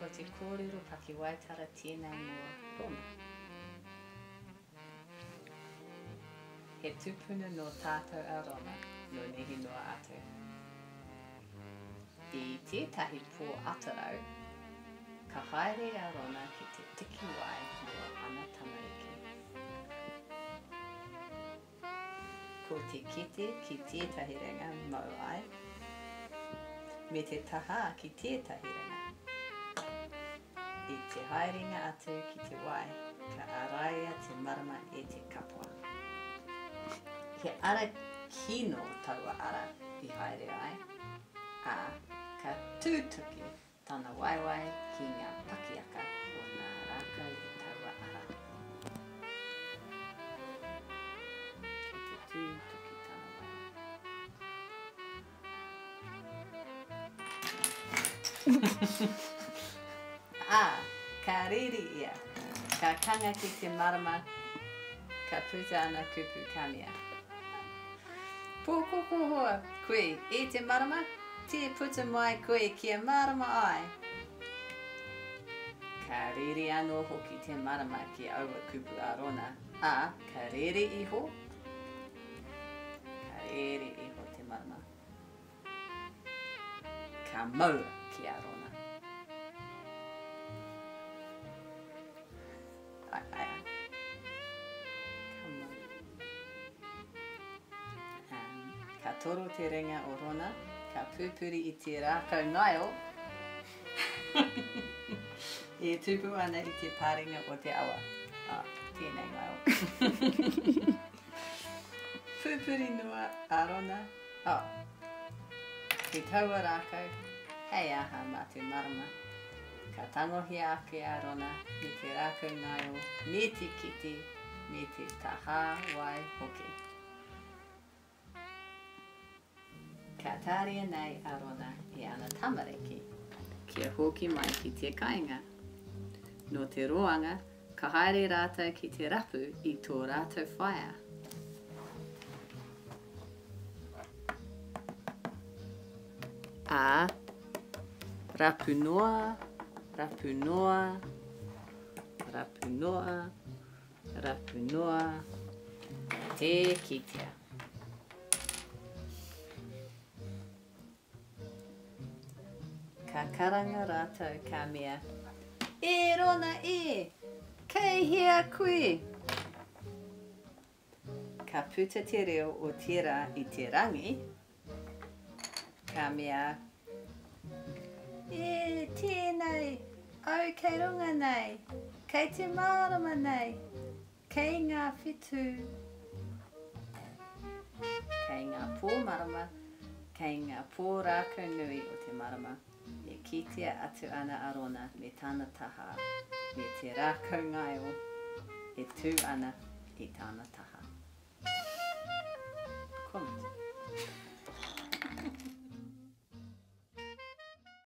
Ko te kōrero pakiwaitara tēnei mō Rona. He tupuna nō tātou a Rona, nō nehe noa atu. I tētahi pō atarau, ka haere a Rona ki te tiki wai mō ana tamariki. Ko te kete ki tētahi ringa mau ai, me te tahā ki tētahi ringa. I te haerenga atu ki te wai, ka āraia te marama e te katoa. He ara kino taua ara i haere ai, ā, ka tūtuki tana waewae ki ngā pakiaka o ngā rākau i taua ara. Kei te tūtuki tana waewae. Ā, ka riri ia, ka kanga ki te marama, ka puta ana kupu ka mea. Pōkokohoa koe e te marama, tē puta mai koe kia mārama ai. Ka rere anō hoki te marama ki aua kupu a Rona, ā, ka rere iho, ka rere iho te marama. Ka mau ki a Rona. Ai, ai, ai. Ka mau. Um, ka toro te ringa o Rona, ka pupuri i te rākau ngaio e tupu ana i te paringa o te awa. Ah, tēnei ngaio. Pupuri noa a Rona, oh, i taua rākau, hei aha mā te marama. Ka tangohia ake a Rona me te rākau ngaio, me te kete, me te tahā wai hoki. Ka tāria nei a Rona e ana tamariki kia hoki mai ki te kāinga. Nō te roanga, ka haere rātou ki te rapu i tō rātou whaea. Ā, rapu noa, rapu noa, rapu noa, rapu noa, tē kitea. Ka karanga rātou, ka mea, E Rona e! Kei hea koe? Ka puta te reo o tērā i te rangi, ka mea, E, tēnei, au kei runga nei, kei te mārama nei, kei ngā whetū, kei ngā pō marama, kei ngā pō rākau nui o te marama. E kitea atu ana a Rona me tana tahā, me te rākau ngaio e tū ana i tana taha. Kua mutu.